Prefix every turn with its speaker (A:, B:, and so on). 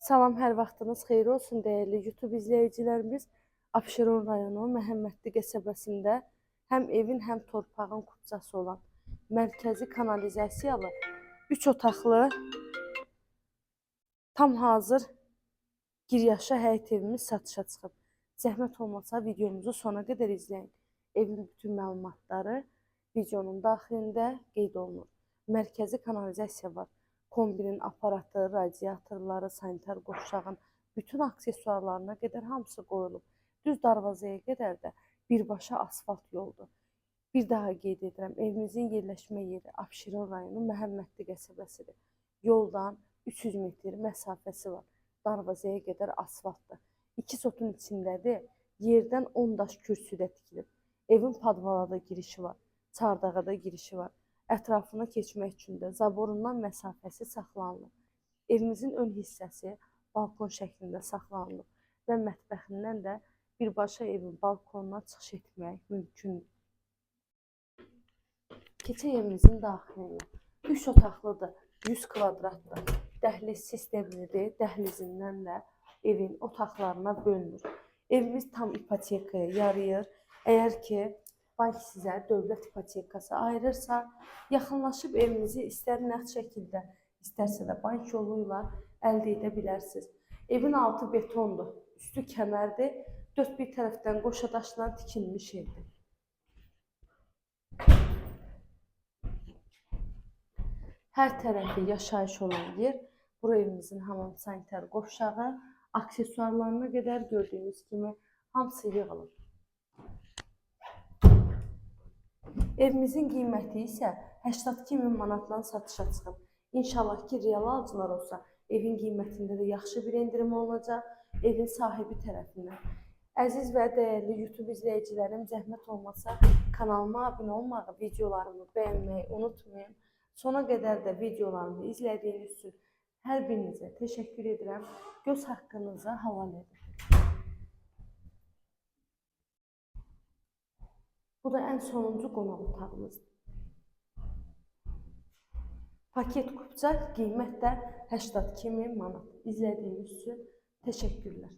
A: Salam, hər vaxtınız xeyir olsun dəyərli YouTube izləyicilərimiz. Abşeron rayonu Məhəmmədli qəsəbəsində həm evin, həm torpağın kupçası olan mərkəzi kanalizasiyalı 3 otaqlı tam hazır giryaşa həyət evimiz satışa çıxıb. Zəhmət olmasa videomuzu sona qədər izləyin. Evin bütün məlumatları videonun daxilində qeyd olunur. Mərkəzi kanalizasiya var. Kombinin aparatı, radiatorları, sanitar qovşağın bütün aksesuarlarına qədər hamısı qoyulub. Düz darvazaya qədər də birbaşa asfalt yoldur. Bir daha qeyd edirəm, evimizin yerləşmə yeri Abşeron rayonu Məhəmmədli qəsəbəsidir. Yoldan 300 metr məsafəsi var. Darvazaya qədər asfaltdır. 2 sotun içindədir. Yerdən 10 daş kürsüdə tikilib. Evin podvala da girişi var, çardağa da girişi var. Ətrafına keçmək üçün də zaborundan məsafəsi saxlanılıb. Evimizin ön hissəsi balkon şəklində saxlanılıb və mətbəxindən də birbaşa evin balkonuna çıxış etmək mümkündür. Keçək evimizin daxilinə. 3 otaqlıdır, 100 kvadratdır. Dəhliz sistemlidir. Dəhlizindən də evin otaqlarına bölünür. Evimiz tam ipotekaya yarayır. Əgər ki, bank sizə dövlət ipotekası ayırırsa, yaxınlaşıb evimizi istər nəqd şəkildə, istərsə də bank yolu ilə əldə edə bilərsiniz. Evin altı betondur, üstü kəmərdir, dörd bir tərəfdən qoşa daşla tikilmiş evdir. Hər tərəfi yaşayış olan yer. Bura evimizin hamam sanitar qovşağı, aksesuarlarına qədər gördüyünüz kimi hamısı yığılıb. Evimizin qiyməti isə 82 min manatdan satışa çıxıb. İnşallah ki, real alıcılar olsa, evin qiymətində də yaxşı bir endirim olunacaq evin sahibi tərəfindən. Əziz və dəyərli YouTube izləyicilərim, zəhmət olmasa kanalıma abunə olmağı, videolarımı bəyənməyi unutmayın. Sona qədər də videolarımı izlədiyiniz üçün hər birinizə təşəkkür edirəm. Göz haqqınızı halal edin. Bu da ən sonuncu qonaq otağımızdır. Paket kupça, qiymət də 82 min manat. İzlədiyiniz üçün təşəkkürlər.